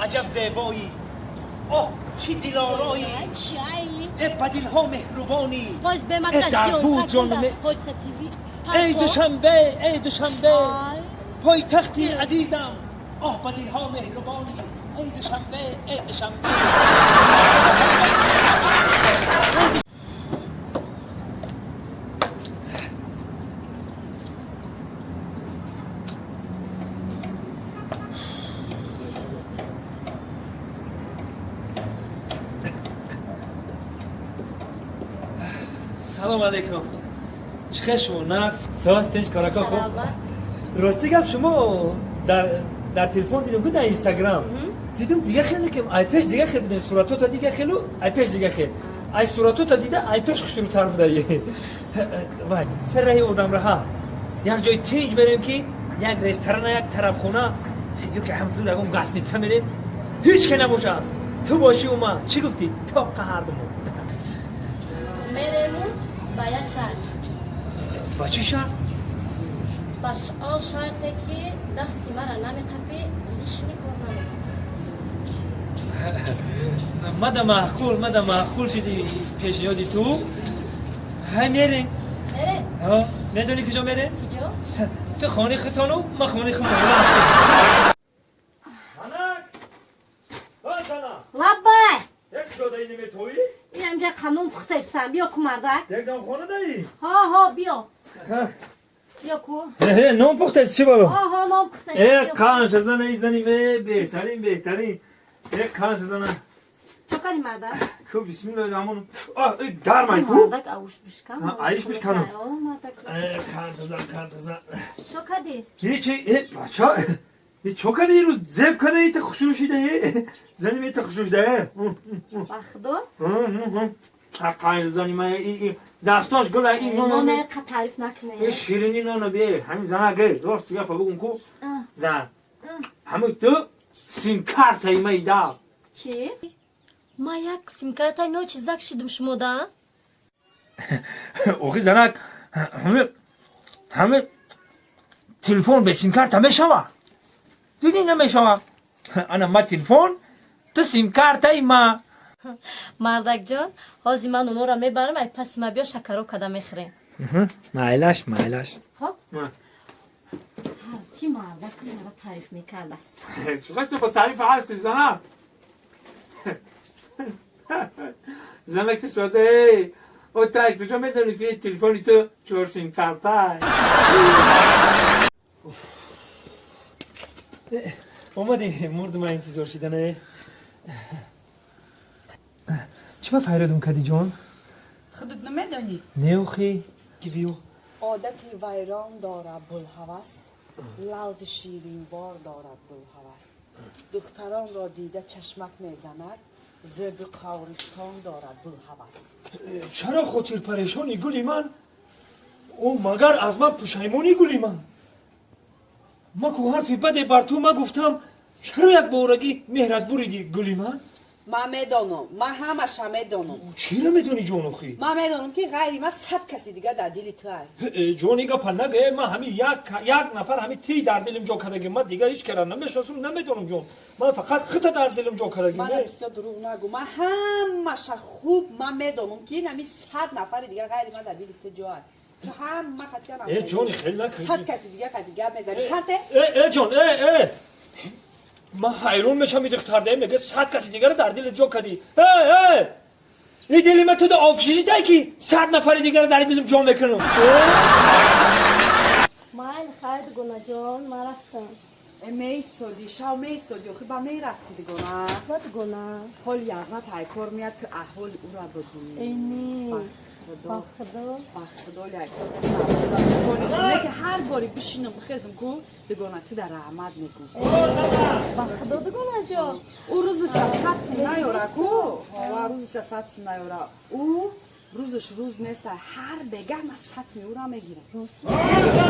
Аҷаб зебоӣ, оҳ, чӣ дилороӣ! Э, ба дилҳо меҳрубонӣ! Э, дар буд ҷону эй Душанбе, эй Душанбе, пойтахти азизам, оҳ, ба дилҳо меҳрубонӣ, эй Душанбе, эй Душанбе. Салом алейкум! Чӣ хел шумо, нағз, соз, тинч, корако хуб? Рости гап, шумо дар телефон дидем ку, дар Инстаграм дидум, дига хеле ки ай пеш дига хел будем, суратота дига хелу ай пеш дига хел, ай суратота дида ай пеш хушрӯтар будаи. Вай, сар раҳи одамраҳа як ҷои тинҷ мерем, ки як ресторана, як тарабхона ё ки ҳамзур ягон гостиница мерем, ҳеҷ ке набошад, ту бошӣ ума. Чӣ гуфтӣ? Тоққа ҳардумон. Мерему ба як шаҳр. Ба чӣ шаҳр? Ба он шарте ки дасти мара намеқапӣ, лишний кор намекунӣ. Мада маъқул, мада маъқул шиди пешниҳоди ту. Хай, мерем. Мерем. Медонӣ куҷо мерем? Киҷо? Ту хони худтону ма хони худмон. Занак! Зана! Лаббай! Як шодаи неметоӣ? Инамҷа қанун пухтаистам, биё ку, мардак. Якдам хона даӣ? Ҳо, ҳо, биё, биё ку. Нон пухтаст, чӣ бало? Ҳо, ҳо, нон пухтаистам. Э, қанша зана, и зани ме, беҳтарин, беҳтарин. Э, қанша зана. Чо кардӣ, мардак? Ку, бисмиллоҳи раҳмон. Гармай ку. Мардак, ауш бишкан. Аиш бишканам. Мардак. Э, қанша зан, қанша зан. Чо кардӣ? Ҳечи, э, бача. Э, чо кардӣ рӯз? Зеб кардӣ, та хушрӯ шида, э. Зани ме, та хушрӯ шида, э. Ба худо. Қанша зани ма, дастош гула, ин нон. Ноне қа таъриф накунӣ. Ин ширини ноно бе, ҳамин занак, э, рост гапа бугум ку. Зан. Ҳамин ту симкартаи ма ида. Чӣ? Ма як симкартаи но чизак шидум шумо да? Охи, занак, ҳами телефон бе симкарта мешава? Дидӣ, намешава. Ана ма телефон, ту симкартаи ма. Мардакҷон, ҳозир ман онора мебарам, ай паси ма биё, шакаро када мехӯрем. Майлаш, майлаш. Хоб, ҳарчи мардак мара таъриф мекардааст. Чиқадр ту ба таъриф ҳасти, занак. Занаки сода, эй, о тай куҷо медонӣ, ки телефони ту чор симкартай? Омадӣ, мурду ман интизор шидане. Чӣ ба файродум кардӣ, ҷон? Худат намедонӣ? Не, охи, ки биё. Одати вайрон дорад Булҳавас, лавзи ширинвор дорад Булҳавас, духтаронро дида чашмак мезанад, зеби қавристон дорад Булҳавас. Чаро хотирпарешони, гули ман? О, магар аз ман пушаймонӣ, гули ман? Ма ку ҳарфи баде бар ту ма гуфтам, чаро як борагӣ меҳрат буридӣ, гули ман? Ман медонам, ман ҳамаша медонам. Чиро медонӣ, ҷон, охӣ? Ман медонам, ки ғайри ман 100 каси дига дар дили ту ай. Ҷон, и гапа нага. Ман ҳами як нафар, ҳами ти дар дилим ҷо кардагӣ. Ман дига ҳеҷ кара намешиносам, намедонам, ҷон. Ман фақат хита дар дилим ҷо кардагӣ. Мана, бисёр дурӯғ нагӯ. Ман ҳамаша хуб ман медонам, ки ин ҳами 100 нафари дига ғайри ман дар дили ту ҷо ай. Ту ҳама хатиям. Э, ҷони, хел накун. 100 каси дига хати гап мезанӣ, сате. Э, ҷон, э, э, ман ҳайрон мешам, и духтарда мега 100 каси дигаро дар дилат ҷо кардӣ. Э, э, и дили ма туда общежитие, ки 100 нафари дигаро дар дилим ҷо мекунам? Майли, хайр, дугонаҷон, ман рафтам. Э, меистоди, шав меистоди, охи ба мерафти, дигона. Ба дугона. Ҳоли язна тайкор меяд, ту аҳволи ӯра бибинӣ. Эни. Ба худо. Ба худо. Ба худо, ки ҳар бори бишинам, бихезам ку, дигона, ту дар раҳмат мегӯ. Ба худо, дугонаҷон. Ӯ рӯзаша 100 сум наёра ку, ва рӯзаша 100 сум наёра, ӯ рӯзаш рӯз неста. Ҳар бегаҳ ман 100 сум ӯра мегирам. Ту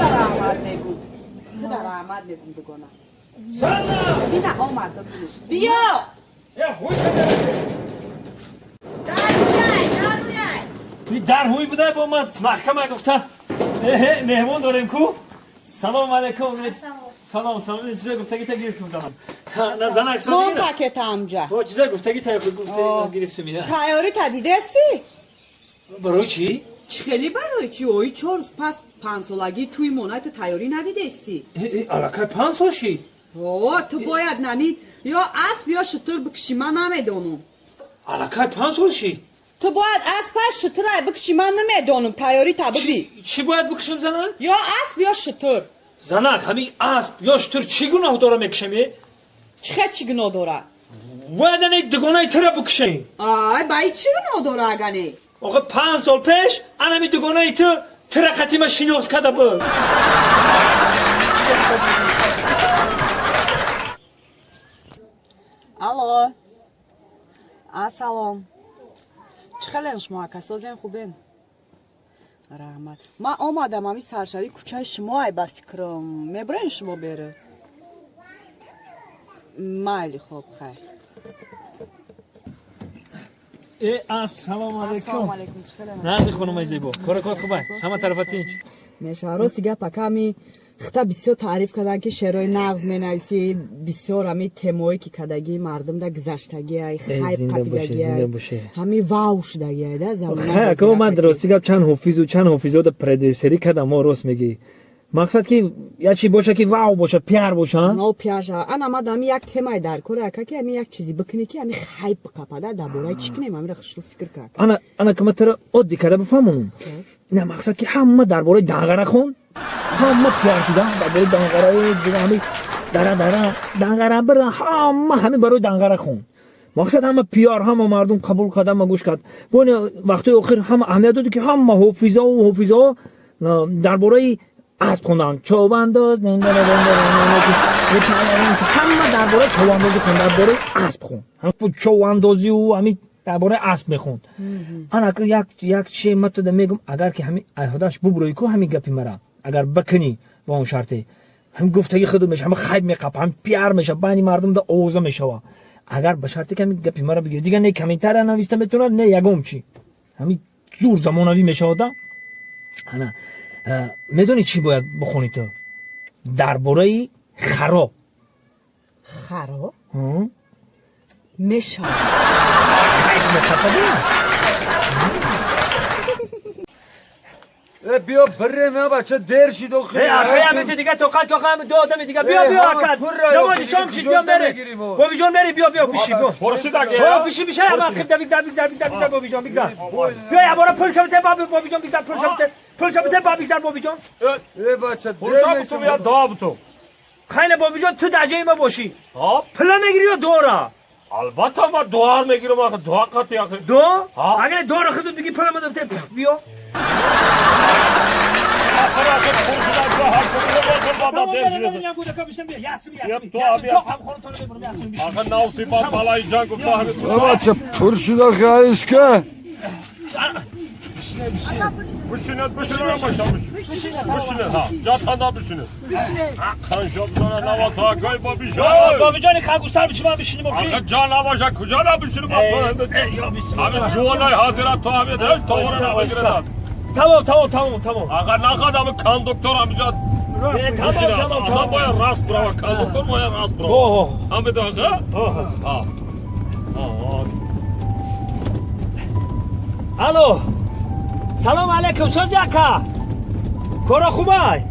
дар раҳмат мегӯ, ту дар раҳмат мегӯм, дугона. Бина, омад, биниш, биё. Э, ҳуй када. Даруяй, даруяй. И дар ҳуй будай, бо ман маҳкама гуфта. Эҳе, меҳмон дорем ку. Салом алейкум. Салом, салом, чиза гуфтагӣ та гирифтум занам. На занак Мон созӣ. пакет амҷа. Бо чиза гуфтагӣ та гуфта гирифтум ина. Тайёрӣ та дидестӣ? Барои чӣ? Чӣ хеле барои чӣ? Ои 4 рӯз пас панҷсолагии тӯи мона ту тайёрӣ надидестӣ? Аллакай 5 сол шид. О, ту бояд нами ё асп ё шутур бикшӣ, ман намедонам. Аллакай 5 сол шид. Ту бояд аспаш шутурай бикшӣ, ман намедонам, тайёрӣ та бибӣ. Чӣ бояд бикшам занак? Ё асп ё шутур. Занак, ҳамин асп ё шутур чӣ гуноҳ дора мекшам? Чӣ хел чӣ гуноҳ дора? Бояд ане дугонаи тура бикшем. Ай, ба и чӣ гуноҳ дора агане? Охе 5 сол пеш анами дугонаи ту тура қатима шинос карда буд. Алло. Ассалом. Чӣ хелен шумо ака, созем хубен? Раҳмат. Ман омадам ҳами саршавии кӯчаи шумо ай ба фикрам. Мебурен шумо бере? Майли хоб хайр. Ассалому алайкум. Нази хонумаи зебо. Кора кор хуб аст. Ҳама тарафа тинч. Мешава. Рости гап ака ҳами хита бисёр таъриф карданд ки шеърҳои нағз менависӣ, бисёр ҳами темое ки кардагии мардумда гузаштагиай, хайп қапидагиай, ҳами вау шудагиай да замона. Хай ака, ман рости гап чанд ҳофизу чанд ҳофизода продюсерӣ кардам, мо рост мегӣ. Мақсад ки як чи боша ки вау боша, пиар боша. Но пиар шава. Ана ман ами як темае дар кор ака ки ами як чизе бикунӣ ки ами хайп биқапада, дар бораи чӣ кунем, амира хушрӯ фикр кард. Ана ана ки ман туро оддӣ карда бифаҳмонам. На мақсад ки ҳама дар бораи данғара хон, ҳама пиар шуда дар бораи данғара, ҳами дара дара данғара бира, ҳама ҳами барои данғара хон. Мақсад ҳама пиар, ҳама мардум қабул кард, ҳама гӯш кард. Бо вақтҳои охир ҳама аҳамият доди ки ҳама ҳофизау ҳофизаҳо дар бораи асп хонданд. Човандоз, ҳама дар бораи човандозӣ хонд, дар бораи асп хонд. Човандозиу ҳами дар бораи асп мехонд. Ана як чи ман туда мегум, агар ки ҳами айҳодаш бубурӯи ку ҳами гапи мара, агар бикунӣ ба он шарте, ҳами гуфтаги худу меша, ҳама хайп меқапа, ҳами пиар меша, байни мардум да овоза мешава. Агар ба шарте ки ҳами гапи мара бигирӣ, дигар не комментария нависта метавонад, не ягон чи. Ҳами зур замонавӣ мешавада. Ана медонӣ чӣ бояд бихонӣ ту? Дар бораи харо. Харо? Мешава. Хайп меқапади. Биё бирем, я бача дер шид охи. Акай, ҳамин дига тоқат ко, ду одами дига. Биё, биё ака. Намози шом шид, биё мере. Бобиҷон мери, биё, биё пиши, биё. Хуршид ака. Биё пиши, пиши, ама хибда бигзар, бигзар, бигзар, бигзар бобиҷон, бигзар. Биё ябора пул шабте, бобиҷон, бигзар, пул шабте. Пул шабте, ба бигзар бобиҷон. Э бача дер Хуршид бутум я дуо бутум. Хайне бобиҷон, ту дар ҷои ма бошӣ. Ҳа? Пула мегирӣ ё дуора? Албатта ман дуо мегирам, охи дуо қатъи охи. Дуо? Ҳа. Агар дуоро худат бигӣ пула мадам те, биё. Бача пур шуда хаишка. بابیجان خرگوشتر بشی من بشینیم آخه جا نباشه کجا نبشینیم؟ همه جوانای حاضرات تو همه هیچ طور نمیگیرن. تمام تمام تمام تمام. آقا نخواد همه کندکتور همینجا تمام تمام تمام. باید راست برو، کندکتور باید راست برو. همه داخل؟ آه. الو. سلام علیکم سوزی اکا. کارا خوبه؟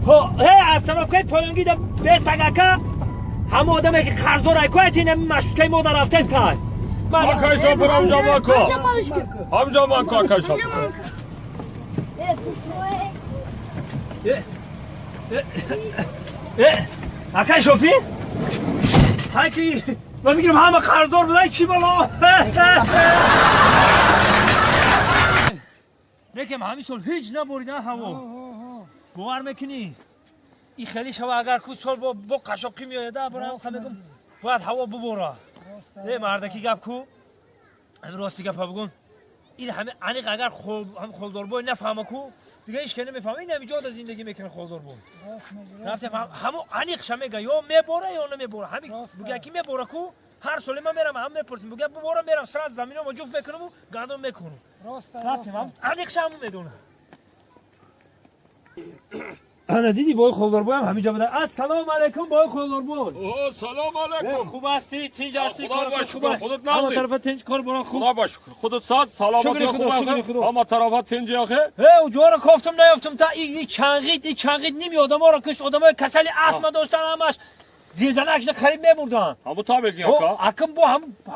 ها، از طرفکای پایانگی دا بیست اکا. همه آدمه که قرضدار ای کوی تینه مشکای ما در رفته است. آکای شاپر همجا ماکو. همجا ماکو آکای شاپر. آکای شوفی؟ های کی من میگم همه قرضدار بودای چی بالا؟ نکم همین سال هیچ نبریدن هوا. باور میکنی؟ این خیلی شوا اگر کو سال با قشاقی میآید برام میگم باید هوا ببره. نه مردکی گپ کو. همین راستی گپ بگم. این همه انیق اگر هم خلدار بای نفهمه کو دیگه هیچ که نمیفهمه. این همینجا در زندگی میکنه خلدار بای. رفتم همو انیق شمیگه یا میبره یا نمیبره. همین بگه کی میبره کو هر سال من میرم هم میپرسیم بگه ببره میرم سرعت زمینو جفت میکنم و گندم میکنم. رفتیم هم انیق شمو میدونه. Ана дидӣ бой холдорбой ҳам ҳаминҷа буда. Ассалому алайкум бой холдорбой. О, салом алайкум. Хуб ҳастӣ? Тинҷ ҳастӣ? Худо ба шукр, худат нағзӣ. Ҳама тарафа тинҷ, кор бора хуб. Худо ба шукр. Худат сад, саломатӣ хуб. Ҳама тарафа тинҷ охе. Э, уҷоро кофтум наёфтум та и чанғид, и чанғид ними одаморо кушт, одамои касали астма доштан ҳамаш. Дилзанакшда қариб мемурданд. Ҳаму та мегӣ ака? Акм бо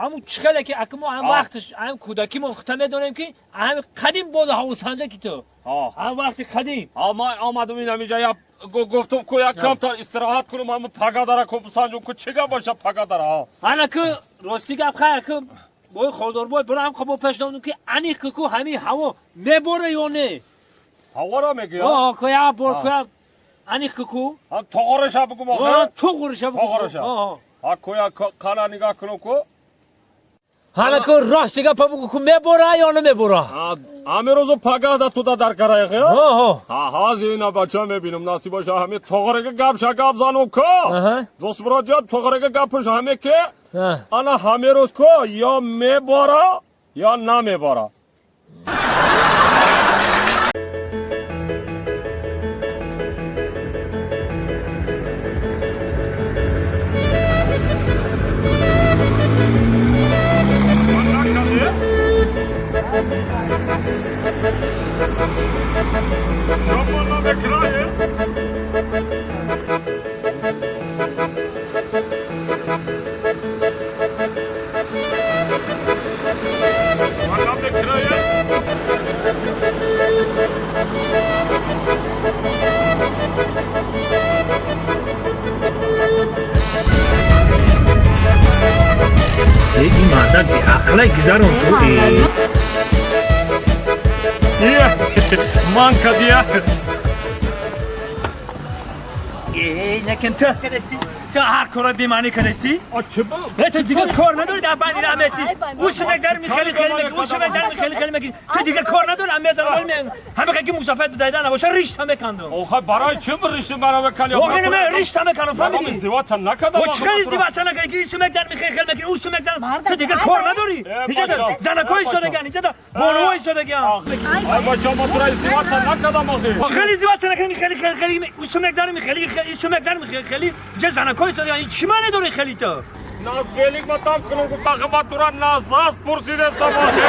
ҳаму чихеле ки акм мо ҳам вақташ, ҳам кӯдакимон хута медонем ки ҳам қадим бода ҳавосанҷа ки ту. Ҳам вақти қадим. Ҳа, ман омадам ин ҳаминҷа я гуфтум ку як камтар истироҳат кунам, ҳаму пагадара ку бисанҷум ку чӣ гап боша пагадара. Ана ку рости гап хай ку бой холдорбой бира ҳам бо пеш додум ки аниқ ку ҳамин ҳаво мебора ё не? Ҳавора мегӯя? Ҳо, ку як бор ку аниқ ку. Ҳа, тоғораша бигум охе? Тоғораша бигум. Тоғораша. Ҳа, ку як қана нигаҳ кунум ку. Ҳана ку рости гапа бугу ку мебора ё намебора? Ҳамин рӯзу пагада туда дар карайхе? Ҳо. Ҳа, ҳозир ина бача мебинам, насиб боша ҳами тоғорага гап ша гап занум ку. Дӯст муроҷиат тоғорага гапаш ҳаме ки ана ҳамин рӯз ку ё мебора ё намебора. Ин мардак беақлай гузарон ту. Ман кадия. Э, накем ту кадасти? Ту ҳар корро бемаънӣ кадасти? Ту дигар кор надорӣ дар банди раҳ местӣ. Ӯ мегзарӣ хеле хеле мегӣ, ӯ мегзарӣ хеле хеле мегӣ. Ту дигар кор надорӣ, ҳам мезанам, ҳама ки мусофат бидайда набоша ришта мекандам. Охе барои чӣ ришти маро меканӣ? Охе не, ришта меканам, фаҳмидӣ? Издивоҷ накардам. О, чӣ хел издивоҷ накардӣ? Ки ӯ мегзарӣ хеле хеле мегӣ, ӯ мегзарам. Ту дигар кор надорӣ. Инҷа занакҳо истодаган, инҷа бонуҳо истодаган. Ай бача, ман туро издивоҷ накардам охе. Чӣ хел издивоҷ накардӣ? Хеле хеле хеле ӯ мегзарам, хеле хеле ӯ мегзарам, хеле хеле. Инҷа занакҳо истодаган. Чӣ маъне дорӣ хеле ту? Наз белик матам кунам гуфта ма тура назаз пурсидестам охе.